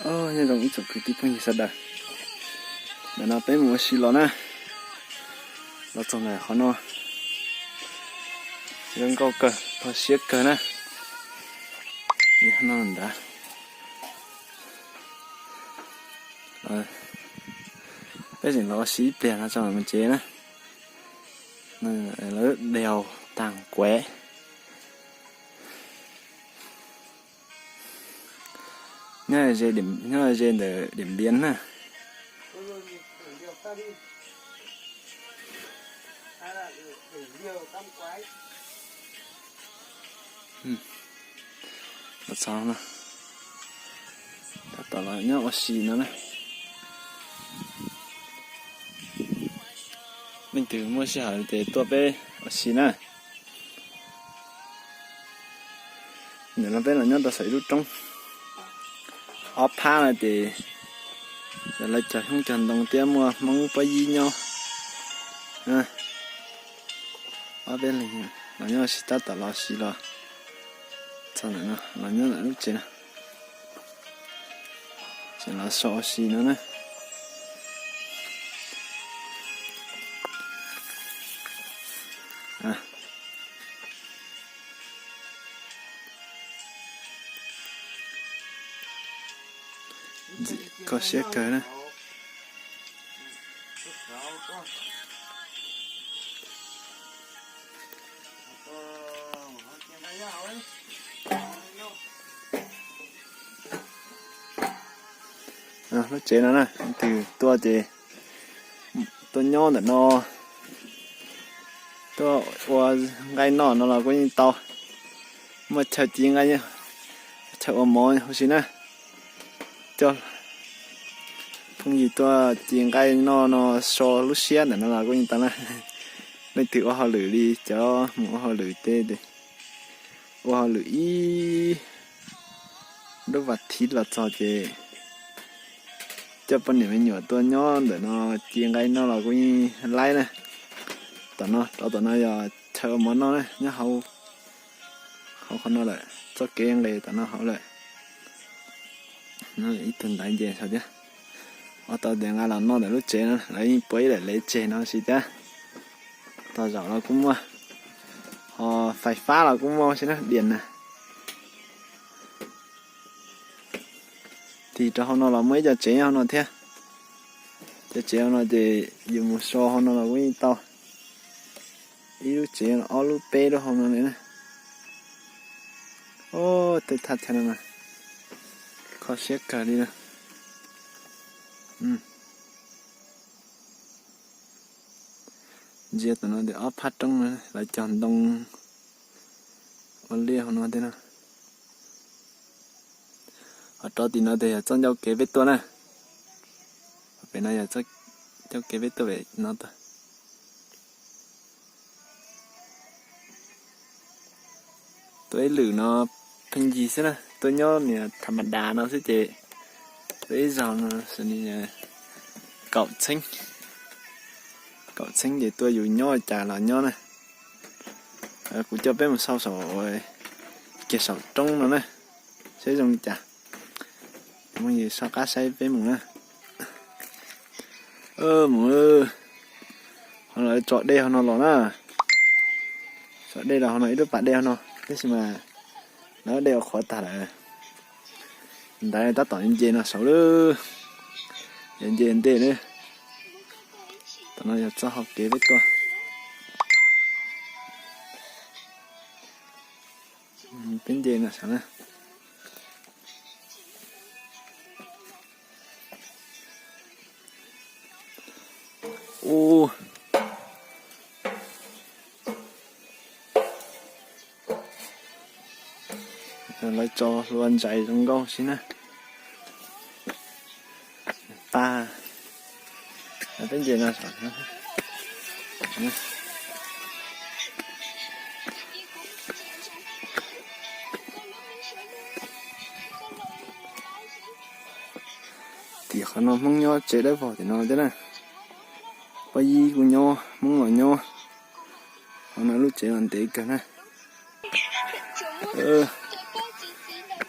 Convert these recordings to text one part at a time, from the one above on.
Nyob zoo ib tsoom kwv tij phooj ywg sawv daws, ntawm no peb mus ua si los na. Los txog ntawm qhov no, zoo nkauj kawg, kho siab kawg na. Li no ntawd, peb tseem los ua si ib pliag no tso mus tsev na. Lawv đèo Tàng Quế. Nyob ze ntawm Điện Biên na. Los txog no, tab tom los nyob ua si no na. Leej twg muaj sij hawm ces tuaj peb ua si na. Ntawm no peb los nyob rau saum ib lub roob. Ob phab no ces yog lawv cog xyoob cog ntoo thiab muaj Hmoob pob yib nyob. Ob peb leeg los nyob ua si, tab tom los ua si los txog ntawm no, los nyob ntawm lub tsev no, tseem los so ua si no na. Kho siab kawg na. Lub tsev no na, leej twg tuaj ces tuaj nyob ntawm no, tuaj ua nqaij noj no los kuj yeej tau. Muaj chaw ci nqaij, chaw ua mov huv si na. Coj phooj ywg tuaj ci nqaij noj no so lub siab ntawm no los kuj yeej tau na. Leej twg ua hauj lwm li cov mus ua hauj lwm tej, ua hauj lwm ib lub vas thiv los txog ces coj poj niam me nyuam tuaj nyob ntawm no ci nqaij noj los kuj yeej laib na. Tom no, rov tom no yog chaw ua mov noj na, nyob hauv, hauv qhov no lawm, txoj kev nqes tom no hauv lawm. Ib tug ntaiv nce saum thiab. Ua tau tias nqa los noj ntawm lub tsev no, lawv yeej puav ib daim lev tseg no si thiab. Tog zaum los kuj muaj, ho fais fab los kuj muaj si na, diam na. Tig rau hauv no los muaj ib co tsev hauv no thiab. Cov tsev hauv no ces yus mus so hauv no los kuj yeej tau. Ib lub tsev, ob lub peb lub hauv no li na. Tej thaj chaw no mas kho siab kawg li na. Ntsia tom no tias ob phab roob no lawv cog ntoo ua liaj hauv no thiab na. Ho rov tim no tias yog txoj ncauj kev peb tuaj na. Pem no yog txoj ncauj kev peb tuaj pem no tuaj. Tuaj ib lwm no pheej yig xwb na, tuaj nyob niag tham ma das no xwb ces tuaj ib zaug no kaum txheeb, kaum txheeb ces tuaj yus nyob cas los nyob na. Kuv coj peb mus xauj saum, kiag saum roob no na, saib zoo li cas. Mus yus soj qab saib peb mus na. Mus, ho lawv tso dej hauv no los na. Tso dej los hauv no, ib lub pas dej hauv no, tab sis mas lawv dej ua qhuav tag lawm. Ntawd tab tom nce no saud lawm, yog nce ntej na. Tom no yog txoj hau kev peb tuaj. Peb nce no saud na. Ub, lawv tso hlua ntsais zoo nkauj si na. Pab, peb nce no saud. Tim qhov no Hmoob nyob tsev dawb paug tim no thiab na. Pob yib kuj nyob, Hmoob los nyob. Qhov no lub tsev no ntev kawg na.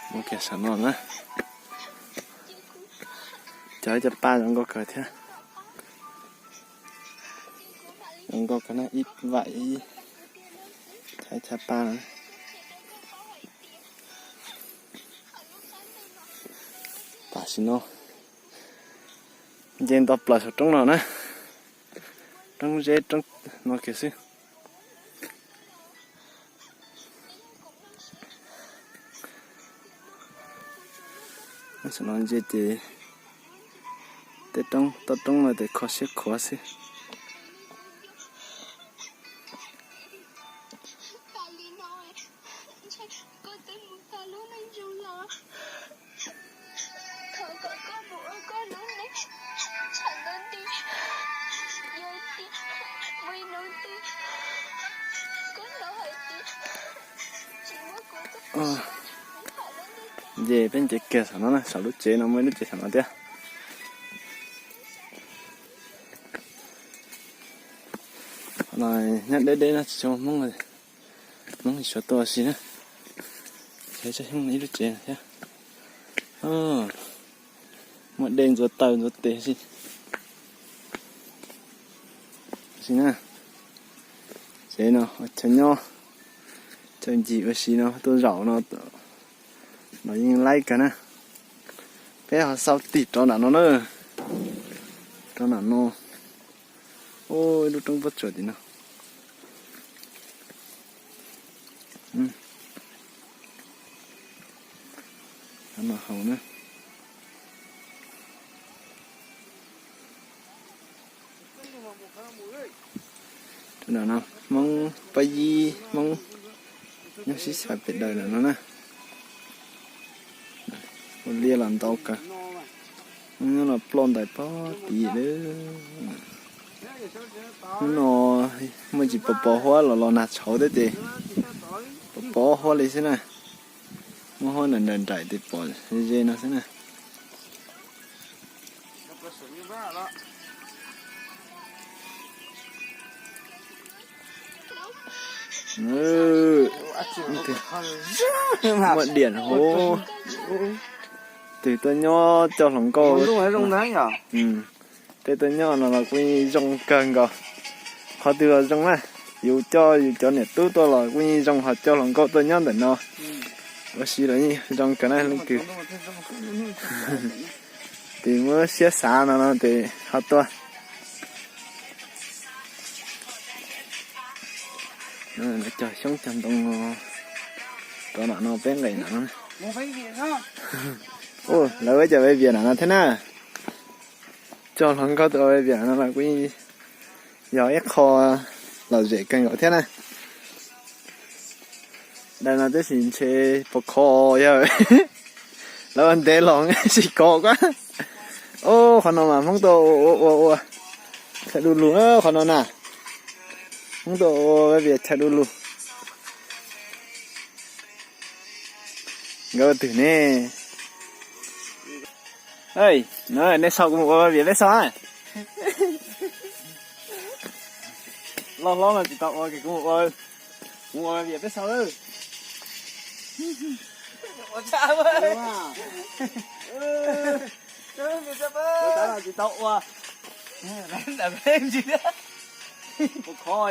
Mus kiag saum no na. Lawv cov pa zoo nkauj kawg thiab. Zoo nkauj kawg na, ib vam ib, chav chav pa no. Tam sim no nce nto plaws saum roob no na, roob zeb roob no kiag xwb. Saum no nce ces tej roob toj roob no ces kho siab khuav xwb. Ces peb nce kiag saum no na, saum lub tsev no muaj ib lub tsev saum no thiab. Qhov no nyob deb deb no tsis tshua muaj Hmoob, Hmoob tsis tshua tuaj si na. Tsev tsob xyoob ib lub tsev thiab. Muaj dej ntxuav taw ntxuav tes si. Si na, tsev no chaw nyob, chaw ncig ua si no tuaj zaum no, no yeej laib kawg na. Peb ho xauj tig rov nram no na, rov nram no. Ua ib lub roob pob tsuas tim no. Rov no haus na. Rau nram no Hmoob Pab Yib, Hmoob nyob sib xyaw pem daws nram no na. Ua liaj los ntau kawg, Hmoob nyob los ploj ntais pob tid lawm. Hnub no muaj tsis pos pos huab los los nag tshauv thiab ces pos pos huab li xwb na. Muab huab nraim nraim nraim ces pom ze ze no xwb na. Muaj diam hov, twg tuaj nyob coj hluas nkauj. Tej tuaj nyob no los kuj yeej zoo kawg nkaus. Qhov twg los zoo na, yus coj yus cov niam tub tuaj los kuj yeej zoo, ho coj hluas nkauj tuaj nyob ntawm no ua si los yeej zoo kawg na leej kwv. Tes muab siab xav no no tes ho tuaj. Cog xyoob cog ntoo no, rov nram no peb nqes nram no. Lawv ua cov ve vias nram no thiab na. Coj hluas nkauj tuaj ve vias no los kuj yog ib qho lom zem kawg nkaus thiab na. Daim no tab sis ntshe pos khov yog lawv ua ntev los tsis khov kab. Ob, qhov no mas Hmoob tuaj ua ua ua chaw du lug qhov no na. Hmoob tuaj ua ve vias chaw du lug. Nkawd ua twg ne? Nej sau kuv mus ua vias peb sau. Loj hlob no tsis tau ua, kuv mus ua, kuv mus ua vias peb sau lawm. Tsis tau ua. Pos khov,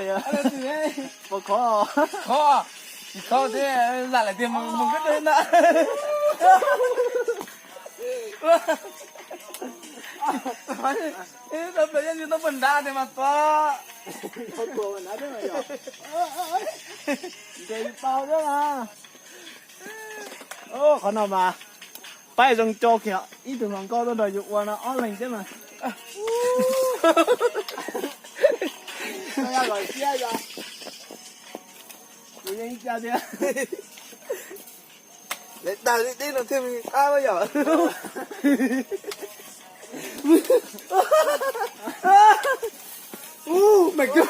pos khov, tsis khov thiab, lam lawm tiag mus koj na. Tau plaws yeej tsis tau poj nrad tiag mas tua. Ntes tsis tau thiab mas. Qhov no mas paib zoo co kiag ib tug hluas nkauj tuaj nrog yus ua no ob leeg thiab mas. Kuv yeej ib ca thiab. Lawv dag li deb no thiaj qab yom. Ub, me kub,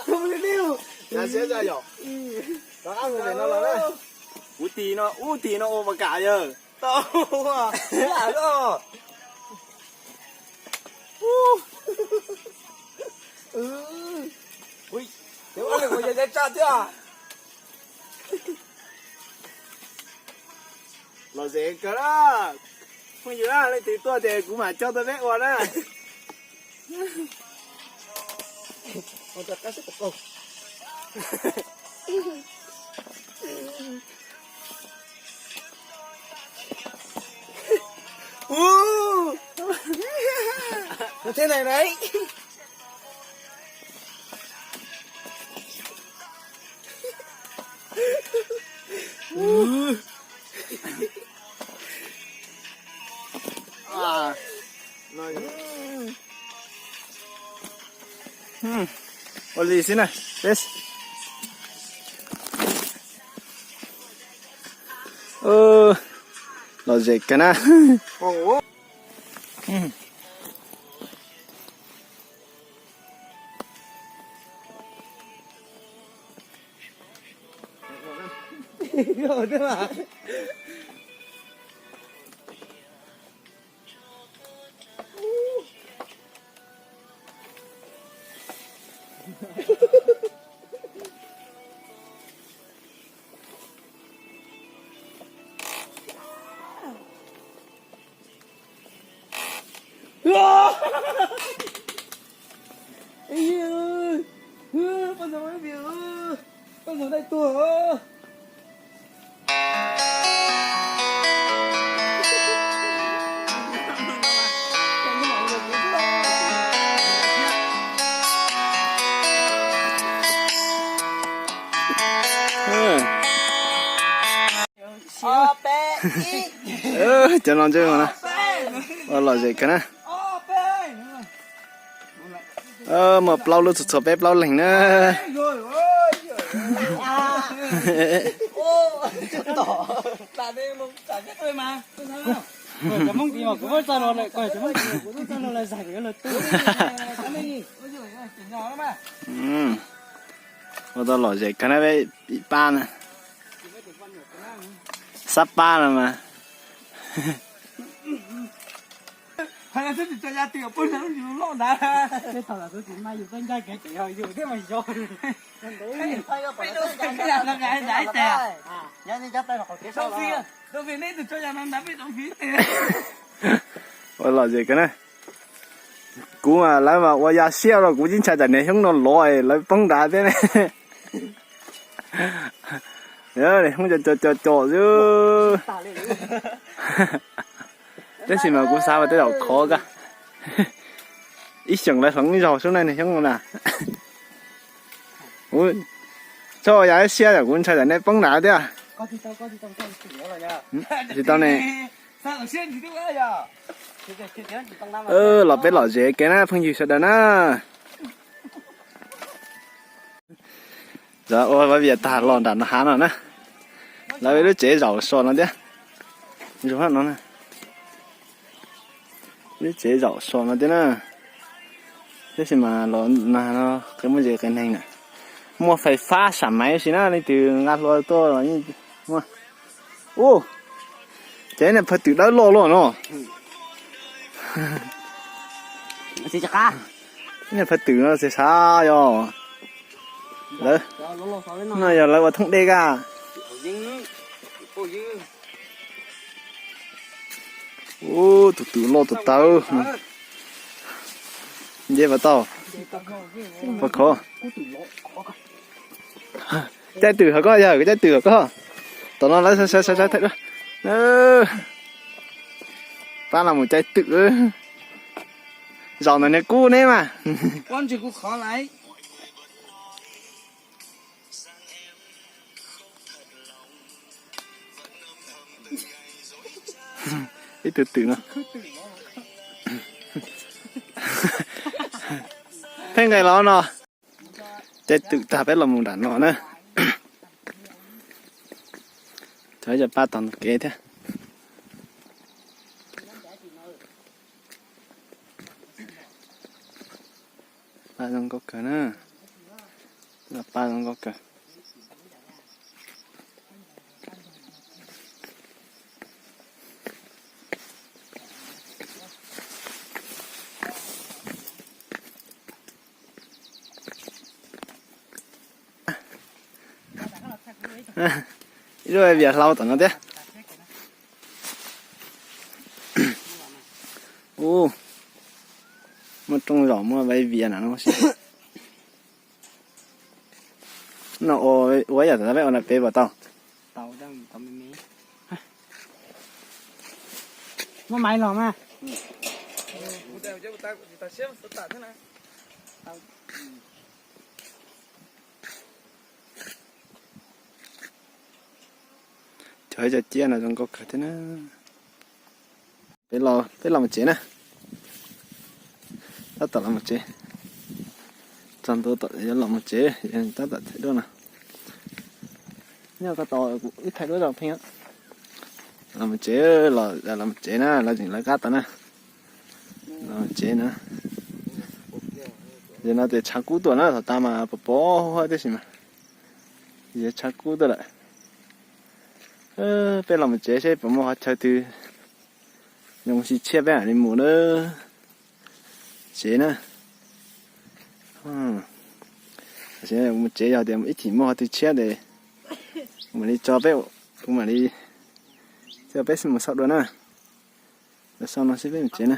kub li dib. Kuv tis no, ub tis no ua pas kam yawg. Tau. Ua li kuv yog cov tsaj thiab. Lom zem kawg na. Phooj ywg na, leej twg tuaj ces kuv mam coj tuaj peb ua na. Ua, thế này đấy. Ua li xwb na, peb lom zem kawg na. Ê, ê, ê, poj ntxoog, poj ntxoog dai tuag. Cov no ntsej muag na, ua lom zem kawg na. Muaj plaub lub txhua txhua peb plaub leeg na. Ua tau lom zem kawg na peb ib pab na. Xab pab no mas. Ua lom zem kawg na. Kuv mas lawv mas ua yog siab los kuv tsis ntshai tsam niag xyoob no lov lawv poob nrad thiab ne. Niag xyoob co co co xwb. Tab sis mas kuv xav mas tej zaum khov kawg. Ib xyoos lawv hloov ib zaug xwb ne niag xyoob no na. Txhob ua yog siab yom, kuv ntshai tsam nej poob nrad thiab. Tsis tau ne. Los peb lom zem kev na phooj ywg sawv daws na. Ua vias tag los nram no hav no na. Lawv lub tsev zaum so no thiab. Zoo no, lub tsev zaum so no thiab na. Tab sis mas los nag no qe muaj zes qe neeg na. Muaj fais fab sam maiv si na, leej twg nqa hlua tuaj los yeej muaj. Ub, ces niag phawj twm dawb loj luaj no. Niag phawj twm no txiv sav yog lawv, no yog lawv ua thoob dej ka. Ub, tus twm loj tus tawv. Nce puas tau? Puas khov? Caij twm hov koj, yog caij twm hov koj. Tom no lawv saib saib saib. Pab los mus caij twm. Zaum ntawm niag kub neb mas. Ib tug twm no. Pheej nqes los no. Caij twm tag peb los mus nram no na. Cov cov pab tog ntug kev thiab. Pab zoo nkauj kawg na. Pab zoo nkauj kawg. Ib lub vias hlau tom no thiab. Ub, muaj rooj zom muaj vai vias na no. No ua yam tam peb ua na peb puas tau? Muaj maiv los mas. Cov ib co ciab no zoo nkauj kawg thiab na. Peb los mus tsev na. Tab tom los mus tsev. Txog ntua tom yuav los mus tsev, tab tom thaij duab no. Nyob ko tau kuv wb thaij duab tau pheej. Los mus tsev, los mus tsev na, los tseem lawv qab tau na. Los mus tsev na. Yog no tias tshav kub tuaj na, thaum tas mas pos pos huab tib si mas. Yog tshav kub tuaj lawm. Peb los mus tsev seb puas muaj qhov chaw twg zoo mus si tshiab peb mam li mus na. Tsev na. Mus tsev yog tias ib chim muaj qhov twg tshiab ces kuv mam li tso peb, kuv mam li tso peb mus xauj dua na. Lawv xauj no seb peb mus tsev na.